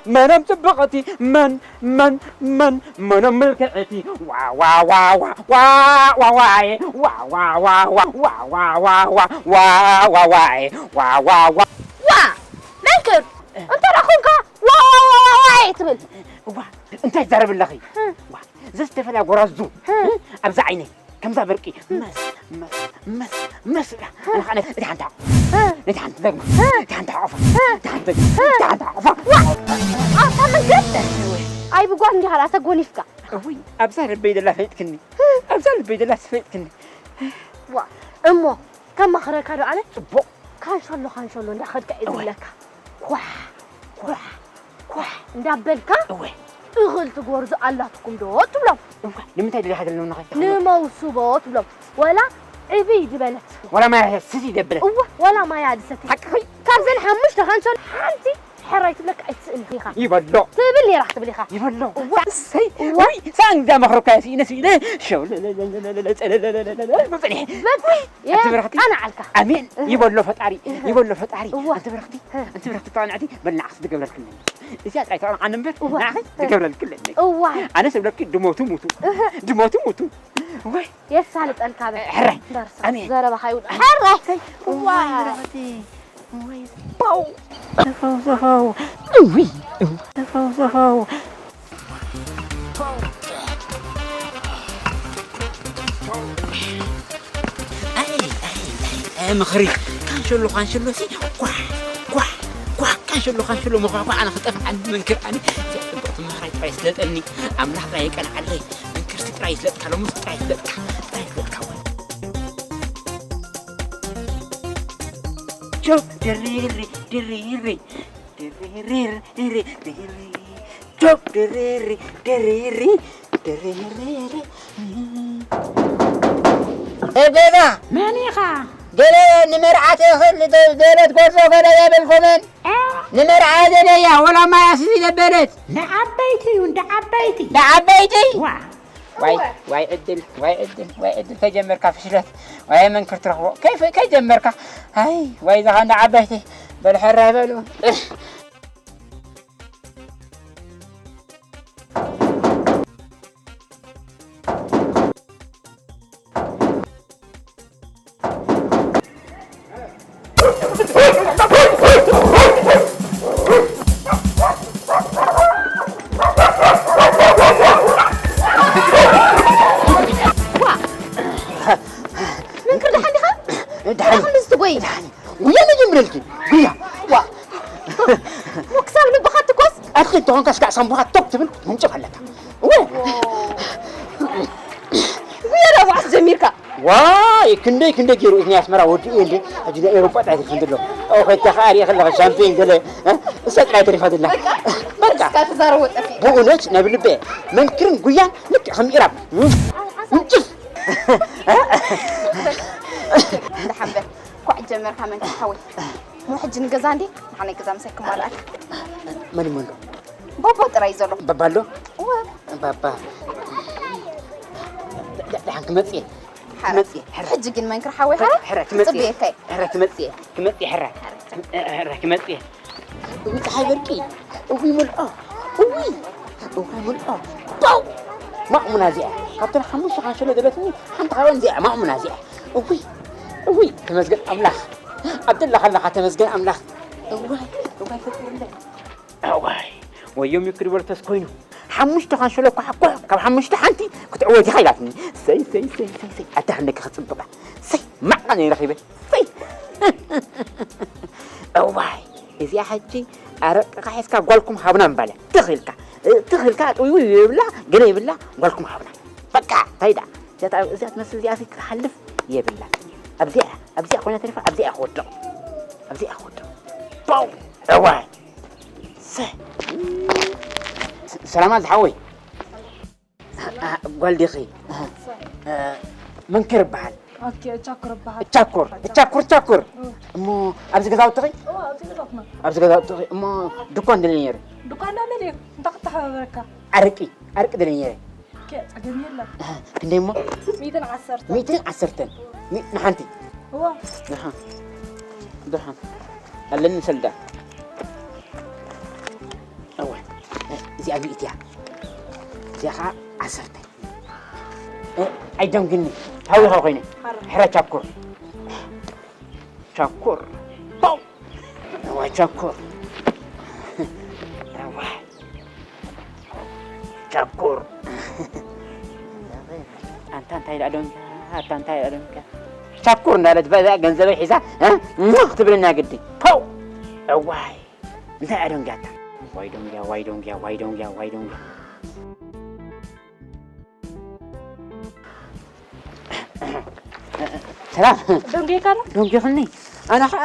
መኖም ጽብቕቲ፣ መን፣ መን፣ መን፣ መኖም ምልክዕቲ። ዋ፣ ዋ፣ ዋ፣ ዋ፣ ዋ፣ ዋ፣ ዋየ። ዋ፣ ዋ፣ ዋ፣ ዋ፣ ዋ፣ ዋ፣ ዋ፣ ዋ፣ ዋ፣ ዋ፣ ዋየ። ዋ፣ ዋ፣ ዋ። ዋ! መንክር! እንተ ደኣ ኾንካ ዋ፣ ዋ፣ ዋ፣ ዋ፣ ዋየ ትብል። ዋ፣ እንታይ ትዛረቢ ኣለኺ? ዋ፣ ዘዝተፈላ ጎራዙ። ኣብዚ ዓይነይ። ከምዛ በርቂ መስ፣ መስ፣ መስ፣ መስ ኢላ። ኣነ ኸኣ ነቲ ሓንቲ፣ ነቲ ሓንቲ ደግማ፣ ነቲ ሓንቲ ሓቆፋ፣ ነቲ ሓንቲ ደግማ፣ ነቲ ሓንቲ ሓቆፋ። ዋ! ኣታ መንክር! ኣይ ብጓል እንዲኻ ደኣ ተጎኒፍካ። እውይ፣ ኣብዛ ልበይ ደላ ፈሊጥክኒ። ኣብዛ ልበይ ደላ ፈሊጥክኒ። ዋ፣ እሞ ከማኽረካ ዶ ኣነ? ጽቡቕ። ካንሸሎ፣ ካንሸሎ እንዳኸድካ እየ እወ። ዝብለካ። ኳሕ፣ ኳሕ፣ ኳሕ እንዳበልካ እወ። እኽል ትጎርዙ ኣላትኩም ዶ ትብሎም። እዋ፣ ንምንታይ ደሊኻ ዘለዉ ንኸ? ንመውስቦ ትብሎም። ወላ ዕብይ ዝበለት። ወላ ማያ ስቲ ደብለት። እወ፣ ወላ ማያ ዝሰቲ። ሓቅኺ። ካብዘን ሓሙሽተ ካንሸሎ ሓንቲ ሕራይ ትብለካ ኣይትስእን ኢኻ። ይበሎ። ትብል ነይራ ክትብል ኢኻ። ይበሎ። እዋ። እሰይ። እዋ። ውይ፣ ሳንጋ መኽረካ ስኢነ ስኢነ። ሸው ለለለለለለ፣ ጸለለለለለ፣ ብጽኒሕ። በቃ። ኣቲ በረኽቲ። ቃና ዓልካ። ኣሜን። እህ። ይበሎ ፈጣሪ፣ እህ። ይበሎ ፈጣሪ። እዋ። ኣንቲ በረኽቲ፣ እህ። ኣንቲ በረኽቲ ተቐንዕቲ፣ በል ንዓኽስ ትገብረልክለኒ። እዚኣ ጥራይ ተቐንዓኒ እምበር፣ እዋ። ንዓኺ እህ። ትገብረልክለኒ። እዋ። ኣነስ እብለኪ ድሞቱ ሙቱ። እህ። ድሞቱ ሙቱ። ወይ። የሳልጠልካ በል። ሕራይ። በርሳ። ኣሜን። ዘረባኻ ይውድ። ኣሜን። ሕራይ። እዋ። እዋ፣ በረኽቲ። ወይ። ፓው። ተፈው፣ ተፈው። እውይ፣ እዋ። ተፈው፣ ተፈው። ኣይ፣ ኣይ፣ ኣይ፣ ኣይ፣ ምኽሪ። ካንሸሎ፣ ካንሸሎ ሲ፣ ኳሕ፣ ኳሕ፣ ኳሕ፣ ካንሸሎ፣ ካንሸሎ፣ መኳኳዕ፣ ኣነ ክጠፍእ፣ ኣነ መንክር፣ ኣነ። እዚኣ ጽብቕቲ ምኽራይ ጥራይ ስለጠኒ፣ ኣምላኽ ጥራይ የቀንዓለይ። መንክርሲ ጥራይ ይፍለጥካ፣ ሎምስ ጥራይ ይፍለጥካ፣ ጥራይ ይፍለጥካ። ጆ፣ ድሪሪ፣ ድሪሪ። ድሪሪሪ፣ ድሪሪ፣ ጆብ ድሪሪ፣ ድሪሪ፣ ድሪሪሪ። እገዛ መን ኢኻ? ገለ ንመርዓት እኽል ደ-፣ ደለት ጎርዞ ገለ የብልኩምን? እ? ንመርዓ ዘለያ ወላ ማያስ ዝለበለት። ንዓበይቲ እዩ፣ ንዓበይቲ። ንዓበይቲ? ዋ። ዋይ፣ እወ። ዋይ ዕድል፣ ዋይ ዕድል፣ ዋይ ዕድል፣ ከይጀመርካ ፍሽለት፣ ዋይ መንክር ትረኽቦ፣ ከይ-፣ ከይጀመርካ፣ ኣይ፣ ዋይ ዝኻ እንዳ ዓበይቲ፣ በል ሕራይ በሉ። ዋ! መንክር ደሓን ዲኻ? ደሓን። ደኣ ክንድዚ ትጎይ? ደሓን። ጉያ መጀመርልኪ። ጉያ። ዋ። ክሳብ ልብኻ ትኮስ? ኣትሌት ተኾንካ ስጋዕ ሳምቡኻ ቶክ ትብል ምንጭፍ ኣለካ። እወ። ጉያ ዳ ጓዕስ ጀሚርካ? ዋይ፣ ክንደይ፣ ክንደይ ገይሩ እዚ ናይ ኣስመራ ወዲ እየ እንዴ? ሕጂ ናይ ኤውሮጳ ጥራይ ትልፊ እንድሎ። ኦ፣ ከይታ ኸኣ ሪኢ ከለኻ ሻምፒዮን ገለ፣ እ? እሳ ጥራይ ተሪፋ ዘላ። በቃ። እስካ ተዛረቦ ጠፊእካ። ብእውነት፣ ናይ ብልበ መንክርን ጉያን ልክዕ ከም ኢራብ። ምንጭፍ። እንዳሓበ፣ ኳዕ ጀመርካ መንክር ሓወይ። እሞ ሕጂ ንገዛ እንዴ? ንዓናይ ገዛ ምሳይ ክማልኣካ። መን እሞ ኣሎ? ባባ ጥራይ ዘሎ። ባባ ኣሎ? እወ። ባባ። ደ-፣ ደ-፣ ደሓን ክመጽእ እየ። ሓረ። ክመጽእ እየ። ሕረ። ሕጂ ግን መንክር ሓወይ፣ ሓረ? ሕረ፣ ክመጽእ እየ። ጽብየካ እየ። ሕረ፣ ክመጽእ እየ። ክመጽእ እየ፣ ሕረ። ሕረ፣ ክመጽእ እየ። እውይ፣ ጸሓይ በርቂ። እውይ፣ ምልኦ። እውይ። እውይ፣ ምልኦ። ፓው! ማእሙና እዚኣ። ካብተን ሓሙሽተ ካንሸሎ ዘለትኒ ሓንቲ ካብኣን እዚኣ፣ ማእሙና እዚኣ። እውይ። እውይ፣ ተመስገን ኣምላኽ። ኣብ ዘለኻ ኣለኻ፣ ተመስገን ኣምላኽ። እዋይ፣ እዋይ፣ ፈጢሩለይ። እዋይ፣ ወዮ ሚክሪ በልተስ ኮይኑ። ሓሙሽተ ካንሸሎ ኳሕ፣ ኳሕ፣ ካብ ሓሙሽተ ሓንቲ ክትዕወት ኢኻ ኢላትኒ። ሰይ፣ ሰይ፣ ሰይ፣ ሰይ፣ ሰይ። ኣታ ክንደይ ክጽብቕ። ሰይ፣ ማዕቐ ነይ ረኺበ። ሰይ። እዋይ፣ እዚኣ ሕጂ ኣረቅኻ ሒዝካ ጓልኩም ሃብና ምባለ። ትኽ ኢልካ፣ ትኽ ኢልካ፣ ጥውይውይ ይብላ፣ ገለ ይብላ፣ ጓልኩም ሃብና። በቃ፣ እንታይ ደኣ? እዚኣ፣ እዚኣ ትመስል እዚኣ ክትሓልፍ የብላን። ኣብዚኣ፣ ኣብዚኣ ኮይና ተሪፋ፣ ኣብዚኣ ክወድቕ። ኣብዚኣ ክወድቕ። ፓው! እዋይ! ሰ-፣ ሰላማ ዝሓወይ። አ፣ ጓል ዲኺ? አ፣ መንክር ይበሃል። ኦኬ፣ እቻኩር ይበሃል። እቻኩር፣ እቻኩር፣ እቻኩር። እዎ። እሞ ኣብዚ ገዛውትኺ? እዎ፣ ኣብዚ ገዛውትና። ኣብዚ ገዛውትኺ። እሞ ድኳን ደልየ ነይረ። ድኳን ዳ መን እዩ? እንታይ ክተሓባበረካ? ኣረቂ፣ ኣረቂ ደልየ ነይረ። ኦኬ፣ ጸገም የለን። አ፣ ክንደይ እሞ? ሚእትን ዓሰርተን። ሚእትን ዓሰርተን። ሚ-፣ ንሓንቲ? እዎ። ደሓን። ደሓን። ኣለኒ ሰልዳ። እወ። እዚኣ ሚእቲ እያ። እዚኣ ኸዓ ዓሰርተ። እ፣ ኣይደንግኒ። ሃዊኻ ኮይነ። ሓራ። ሕረ ቻኩር። ቻኩር። ፓው! እዋ ቻኩር። እዋ። ቻኩር። ኣንታ እንታይ ኢላ ደንግያ? ኣታ እንታይ ኢላ ደንግያ? ቻኩር እንዳለት በዛ ገንዘበይ ሒዛ፣ እ? ሞ ክትብለና ግዲ። ፓው! እዋይ። እንታይ እያ ደንግያታ? ዋይ ደንግያ፣ ዋይ ደንግያ፣ ዋይ ደንግያ፣ ዋይ ደንግያ። ሰላም። ደንጌካ ዶ? ደንጌኽኒ። ኣነ ኸዓ፣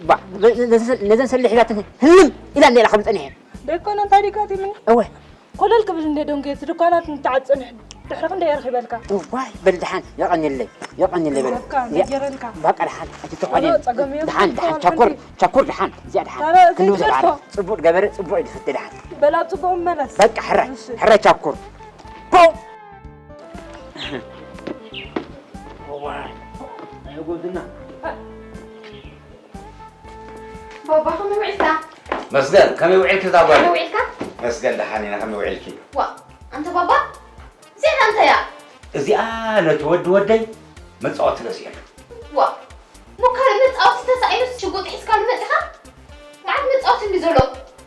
ባ፣ ነዘን ሰልሒ ዛትን ህልም ኢላ እንደ ኢላ ከም ዝጸንሐ። ደኮነ እንታይ ዲካ ትምኒ? እወ። ኮለል ክብል እንደ ደንጌ፣ እቲ ድኳናት እንትዓጽንሕ ድሕሪ ክንደይ የርኺበልካ? እዋይ፣ በል ደሓን፣ የቐንየለይ፣ የቐንየለይ በል። ረብካ፣ እዚኣ፣ ነገረልካ። ባቃ ደሓን፣ እቲ ተኾነ። ጸገም እዮም። ደሓን፣ ደሓን፣ ቻኮር፣ ቻኮር ደሓን፣ እዚኣ ደሓን። ታዲያ እዚ ክንዱ ትመልሶ? ዘባር፣ ጽቡቕ ገበረ፣ ጽቡቕ እዩ ዝፍትሕ ደሓን። በል ኣብ ጽቡቕ መለስ። በቃ፣ ሕራይ፣ እሺ። ሕራይ ቻኮር። ፖው! እዋይ፣ ኣይጎዝና። ባባ፣ ከመይ ውዒልካ? መስገን፣ ከመይ ውዒልኪ እዛ ጓል? ከመይ ውዒልካ? መስገን፣ ደሓን ኢና፣ ከመይ ውዒልኪ? ዋ፣ ኣንተ ባባ፣ እዚኣ እንታይ እያ? እዚኣ ነቲ ወዲ ወደይ መጻወቲ ገዚኤሉ። ዋ፣ ሙካሪ መጻወቲ ተሳኢኑ ሽጉጥ ሒዝካሉ መጺኻ? መዓት መጻወቲ እንዲ ዘሎ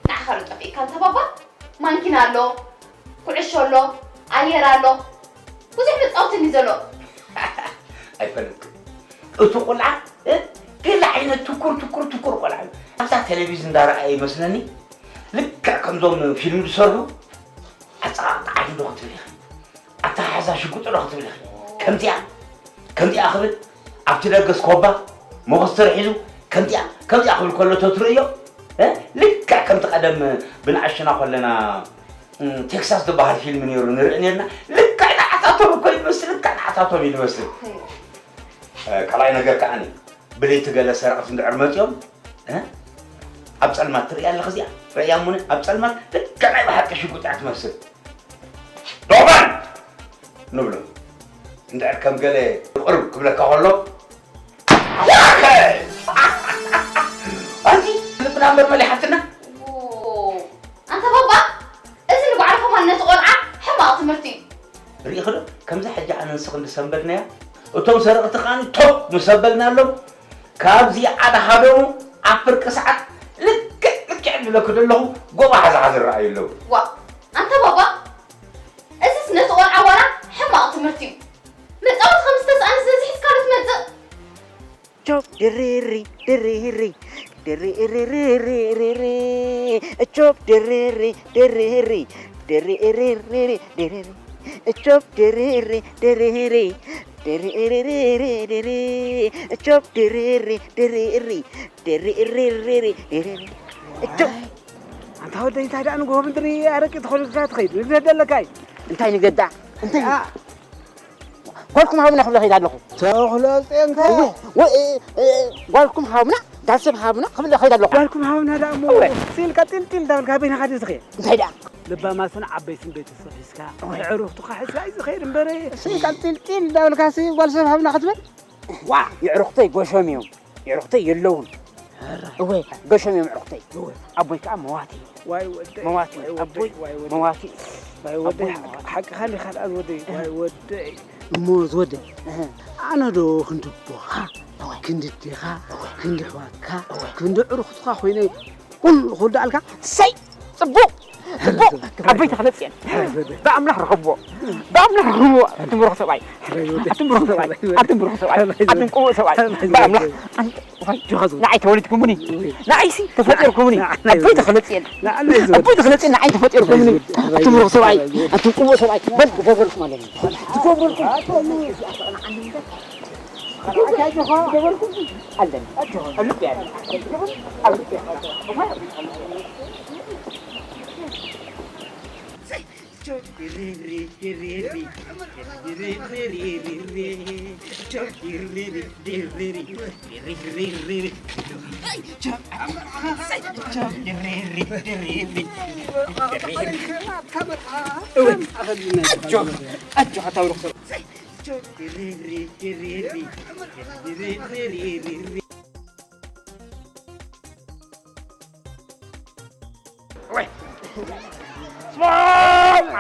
ንዓኻ ዶ ጠፊእካ ኣንታ ባባ? ማንኪና ኣሎ፣ ኩዕሾ ኣሎ፣ ኣየር ኣሎ። ብዙሕ መጻወቲ እንዲ ዘሎ። ኣይፈልጥክን። እቲ ቁልዓ፣ እ፣ ገለ ዓይነት ትኩር፣ ትኩር፣ ትኩር ቆልዓ እዩ። ኣብዛ ቴሌቪዝን እንዳረኣየ ይመስለኒ፣ ልክዕ ከምዞም ፊልም ዝሰርሑ ኣጸቓቕጣ ዓዱ ዶ ክትብል ኢኺ? ኣተሓሕዛ ሽጉጡ ዶ ክትብል ኢኺ? ከምዚኣ፣ ከምዚኣ ክብል ኣብቲ ደገ ስኮባ መኾስተር ሒዙ ከምዚኣ፣ ከምዚኣ ክብል ከሎ ተትርእዮ፣ እ? ልክዕ ከምቲ ቀደም ብንኣሽቱና ከለና፣ እም፣ ቴክሳስ ዝበሃል ፊልም ነይሩ ንርኢ ነርና። ልክዕ ንዓታቶም እኮ ይመስል፣ ልክዕ ንዓታቶም እዩ ዝመስል። እ፣ ካልኣይ ነገር ከዓኒ፣ ብለይቲ ገለ ሰረቕቲ እንድሕር መጺኦም፣ እ? ኣብ ጸልማት ትርእያ ኣለኺ እዚኣ? ረእያ እሙነ፣ ኣብ ጸልማት ልክዕ ናይ ብሓቂ ሽጉጥ እያ ትመስል። ዶባን! ንብሎ። እንድሕር ከም ገለ ቁርብ ክብለካ ከሎ፣ ኣንቲ ልብና እምበር መሊሓትና። ዎ፣ ኣንታ ባባ፣ እዚ ንባዕልኹም ነቲ ቆልዓ ሕማቕ ትምህርቲ እዩ። ርኢኺ ዶ? ከምዛ ሕጂ ኣነ ንስኺ እንድሰንበድናያ፣ እቶም ሰረቕቲ ከኣ ቶብ ምስ ኣበልናሎም፣ ካብዚ ዓዲ ሃደሙ ኣብ ፍርቂ ሰዓት ልክዕ፣ ልክዕ ዝብለኪ ዘለኹ ጎባሓዝሓ ዝረኣዩ ኣለዉ። ዋእ፣ ኣንታ ባባ፣ እዚስ ነቲ ቆልዓ ዋላ ሕማቕ ትምህርቲ እዩ። መጻወቲ ከም ዝተስኣነስ ነዚ ሒዝካሉ ትመጽእ? ቾፕ ድሪሪ ድሪሪ ድሪሪሪሪሪሪ ቾፕ ድሪሪ ድሪሪ ድሪሪሪሪሪ ቾፕ ድሪሪ ድሪሪ ድሪሪሪሪሪ ቾፕ ድሪሪ ድሪሪ ድሪሪሪሪሪ ቾፕ። ኣንታ ወደይ እንታይ ደኣ ንግሆ ምድሪ ኣረቂ ተኾሊልካ ትኸይድ? ንግደት ደለካ እዩ። እንታይ ንገዳ? እንታይ? ኣ። ጓልኩም ሃቡና ክብለ ከይድ ኣለኹ። ተኽለ ጼንካ። እወ፣ ወ-፣ እ፣ እ፣ ጓልኩም ሃቡና፣ ጋል ሰብ ሃቡና ክብለ ከይድ ኣለኹ። ጓልኩም ሃቡና ደኣ እሞ እወ። ሲልካ ጢልጢል እንዳበልካ በይንኻ ድዩ ዝኸይድ? እንታይ ደኣ? ለባማትን ዓበይትን ቤተሰብ ሒዝካ፣ እወ። ኣዕሩኽትኻ ሒዝካ እዩ ዝኸይድ እምበር። ሲልካ ጢልጢል እንዳበልካ ሲ ጓል ሰብ ሃቡና ክትብል? ዋ! የዕሩኽተይ ጎሾም እዮም። የዕሩኽተይ የለውን። ኧረ። እወ፣ ገሾም እዮም የዕሩኽተይ። እወ። ኣቦይ ከኣ መዋቲ እዩ። ዋይ ወደይ፣ መዋቲ እዩ። ዋይ ወደይ፣ ኣቦይ ዋይ ወደይ። መዋቲ እዩ። ዋይ ወደይ፣ ኣቦይ ሓቅ-፣ መዋቲ። ሓቅኻ እንዲኻ ደኣ ዝወደይ፣ ዋይ ወደይ። እሞ ዝወደይ፣ እህ። ኣነ ዶ ክንዲ ኣቦኻ፣ እወ። ክንዲ ኣዴኻ፣ እወ። ክንዲ ኣሕዋትካ፣ እወ። ክንዲ ኣዕሩኽትኻ ኮይነ ኩሉ ክውዳእልካ? ሰይ! ጽቡቕ! ጽቡቕ! ኣቦይ ተኽለጽዮን። ብኣምላኽ ረኸብዎ። ብኣምላኽ ረኸብዎ። ኣቱም ብሩኽ ሰብኣይ። ኣቱም ብሩኽ ሰብኣይ። ኣቱም ብሩኽ ሰብኣይ። ኣቱም ቅቡእ ሰብኣይ። ብኣምላኽ። ኣንት-፣ ዋይ፣ ኣጆኻ ዝወደይ። ንዓይ ተወሊድኩምኒ። ወይ። ንዓይሲ ተፈጢርኩምኒ። ንዓይ ኣቦይ ዝወደይ። ተኽለጽዮን። ንዓይ ዝወደይ። ኣቦይ ተኽለጽዮን ንዓይ ተፈጢርኩምኒ። ኣንታይ ዝወደይ። ኣቱም ብሩኽ ሰብኣይ። ኣንታይ ዝወደይ። ኣቱም ቅቡእ ሰብኣይ። በል ክገብረልኩም ኣለኒ። ትገብረልኩም። ኣጆኻ። ኣጆኻ። ትገብረልኩም። ኣለኒ። ኣጆኻ። ኣብ ልቢ ኣለኒ። ኣብ ልቢ። ወይ። ስማ፣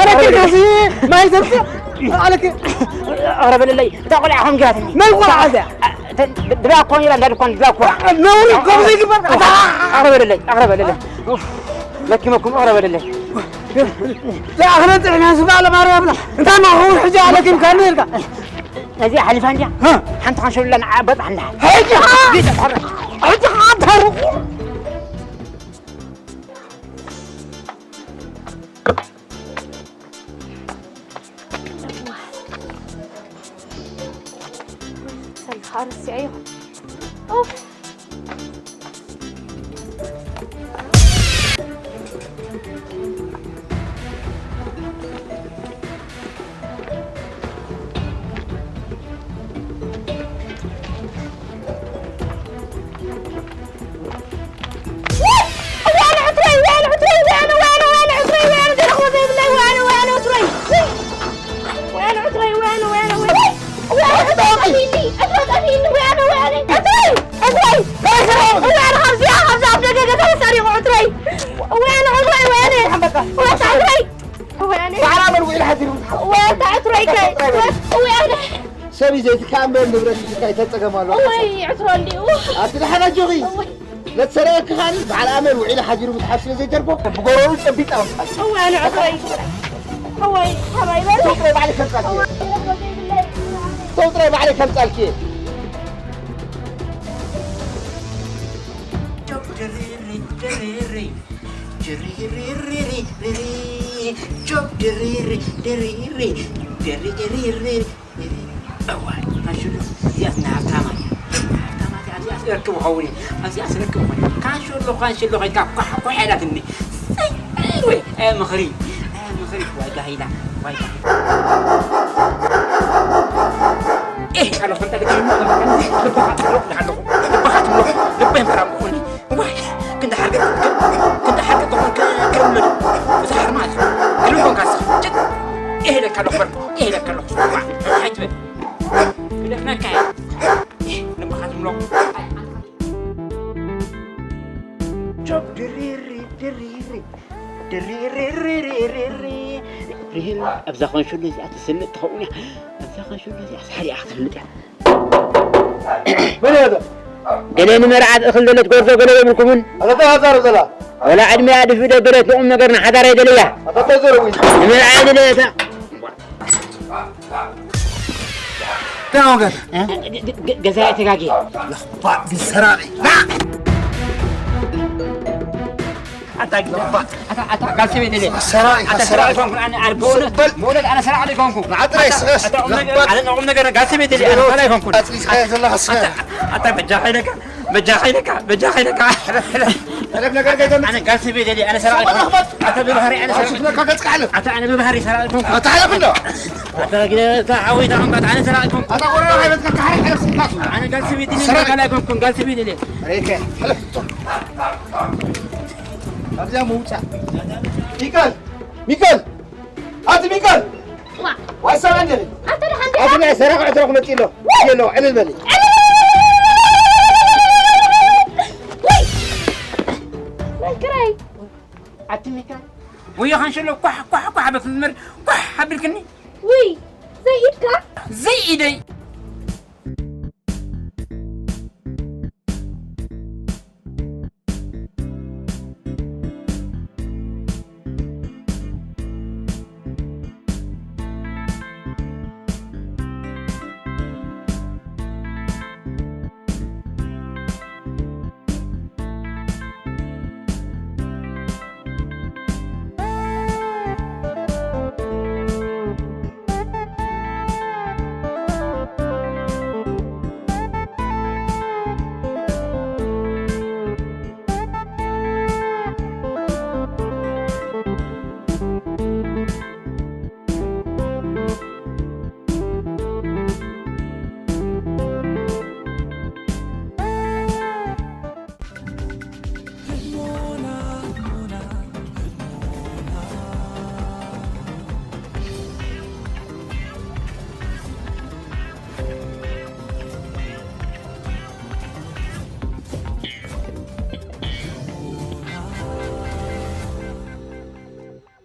ኣረክ ከዚ ማይ ዘብጽእ ኣረክ ኣረ በለለይ እታ ቆልዓ ከም ጌራትኒ መን ቆልዓ እዚኣ? ድባ እኮ ነራ እንዳ ድኳን ድባ እኮ ነውሪ ከምዚ ይግበር ኣረ በለለይ ኣረ በለለይ ለኪመኩም ኣረ በለለይ ኣኽለ ጥዕና ስጋ ለማርያም ብላ እንታይ ማኸውን ሕጂ ኣለኪም ካኒ ኢልካ እዚኣ ሓሊፋ እንዲያ ሓንቲ ካንሸሉላ ንዓ በጣ እንዳ ሕጂ ሕጂ ሓተርቁ ሰልካ ረሲዐዮ። ኡፍ። ሰብ እዩ ዘይትካ እምበር ንብረት ይትካ ይተጸገም ኣሎ። እወይ ዕትሮ እንዲኡ። ኣቲ ደሓን ኣጆኺ። እወይ። ለትሰረቀኪ ኻኒ በዓል ኣመል ውዒሉ ሓዲሩ ምትሓብ ስለ ዘይተርፎ ብጎረሩ ጨቢጣ ወጣ። እወ ኣነ ዕትሮይ። እወይ ሓባይ በል። ሰው ጥራይ ባዕሊ ከምጻልኪ። እወ ዕትሮ ዘይብለይ። ሰው ጥራይ ባዕሊ ከምጻልኪ። ጆብ ድሪሪ ድሪሪ ድሪሪ ድሪሪ ጆብ ድሪሪ ድሪሪ ድሪሪ እዋይ ካንሽሎ እዚኣስ ናይ ሃብታማት እያ። ናይ ሃብታማት እያ። ኣብዚኣስ እረክብ ይኸውን እየ። ኣብዚኣስ እረክብ ይኸውን እየ። ካንሽሎ ካንሽሎ ከይድካ ኳሕ ኳሕ ኢላትኒ። ሰይ፣ ኣይ ወይ፣ ኣይ ምኽሪ፣ ኣይ ምኽሪ። ዋይ ጋሂላ፣ ዋይ ጋሂላ። ኤህ፣ ኣነ ኾንታ ልካ ልብኻ ትብሎ፣ ልብኻ ትብሎ፣ ልበይ ምሕራም ክኾኒ። ዋይ፣ ክንዲ ሓርገ፣ ክንዲ ሓርገ ክኾን ክርምድ። እዚ ሓርማ እዚ። ክልል ኮንካ እስኻ። ጭጥ፣ ኤህ ኢለካ ኣለኹ በል፣ ኤህ ኢለካ ኣለኹ። ዋ፣ ሓይት በል። ክደፍነካ እየ። ልብኻ ትብሎ። ጆብ ድሪሪ፣ ድሪሪ፣ ድሪሪሪሪሪ። ድሪሪ። ኣብዛ ኸንሸሎ እዚኣ ትስንጥ ትኸውን እያ። ኣብዛ ኸንሸሎ እዚኣ ሳሕል እያ ክትስንጥ እያ። መን እያ እዛ? ገለ ንመርዓት እኽል ዘሎ ትጎርዞ ገለ የብልኩምን? ኣታ እንታይ ሃዛረብ ዘላ? ወላ ዕድመያ ድፍእ ደበለት ንቑም ነገር ንሓዳር ኣይደለያ። ኣታ እንታይ ዘረቡ እዩ? ንመርዓ ኣይደለያ እታ። እንታይ ወገን? እ? ገ-፣ ገ-፣ ገዛኢ ተጋግየ። ለኽባጥ ግን ሰራቂ። ና! ኣታ ግን፣ ኣታ፣ ኣታ ጋል ሰበይቲ ደለ። ሰራቂ፣ ኣታ ሰራቂ ሰራቂ። ኣይኮንኩን፣ ኣነ፣ ኣነ በእውነት፣ በል። በእውነት ኣነ ሰራቂ ኣይኮንኩን። ንዓ ጥራይ ኣታ፣ ስቐስ። ኣታ ቁም ነገር፣ ለኽባጥ። ኣነ ቁም ነገር ጋል ሰበይቲ ደለ፣ ኣነ ሰራቂ ኣይኮንኩን። ኣጥሪስካ ዘለኻ ስቐስ። ኣታ፣ ኣታ በጃኻ ኢለካ፣ በጃኻ ኢለካ። ሕለፍ፣ ሕለፍ ነገር ከይተምጽእ። ኣነ ጋል ሰበይቲ ደለ፣ ኣነ ሰራቂ ኣይኮንኩን። ለኽባጥ። ኣታ ብባህሪ ኣነ ሰራቂ ሽፍነካ ገጽካ ሕለፍ። ኣታ ኣነ ብባህሪ ሰራቂ ኣይኮንኩን። ኣታ ሕለፍ እንዶ። ኣታ ግደ፣ ኣታ ሓወይ፣ እታ ኾንካ፣ ኣታ ኣነ ሰራቂ ኣይኮንኩን። ኣታ ቆረራ ከይበትካ ካሕሪ ሕለፍ ስልካ። ኣነ ጋል ሰበይቲ ደለ፣ ሰራቂ። ጋል ኣይኮንኩን፣ ጋል ሰበይቲ ደለ። ሬከ፣ ሕለፍ። ኣብዚኣ ምውጻእ። ሚካል! ሚካል! ኣቲ ሚካል! ዋ! ዋይ ሰላም ጀሪ! ኣቲ ደሓን ዲኻ? ኣቲ ናይ ሰራቂ ዕትሮ ክመጽእ ኣሎ። ወይ! ኣሎ፣ ዕልል በሊ። ወይ! ወይ ክራይ! ኣቲ ሚካል! ወዮ ኻንሸሎ ኳሕ፣ ኳሕ፣ ኳሕ በትምር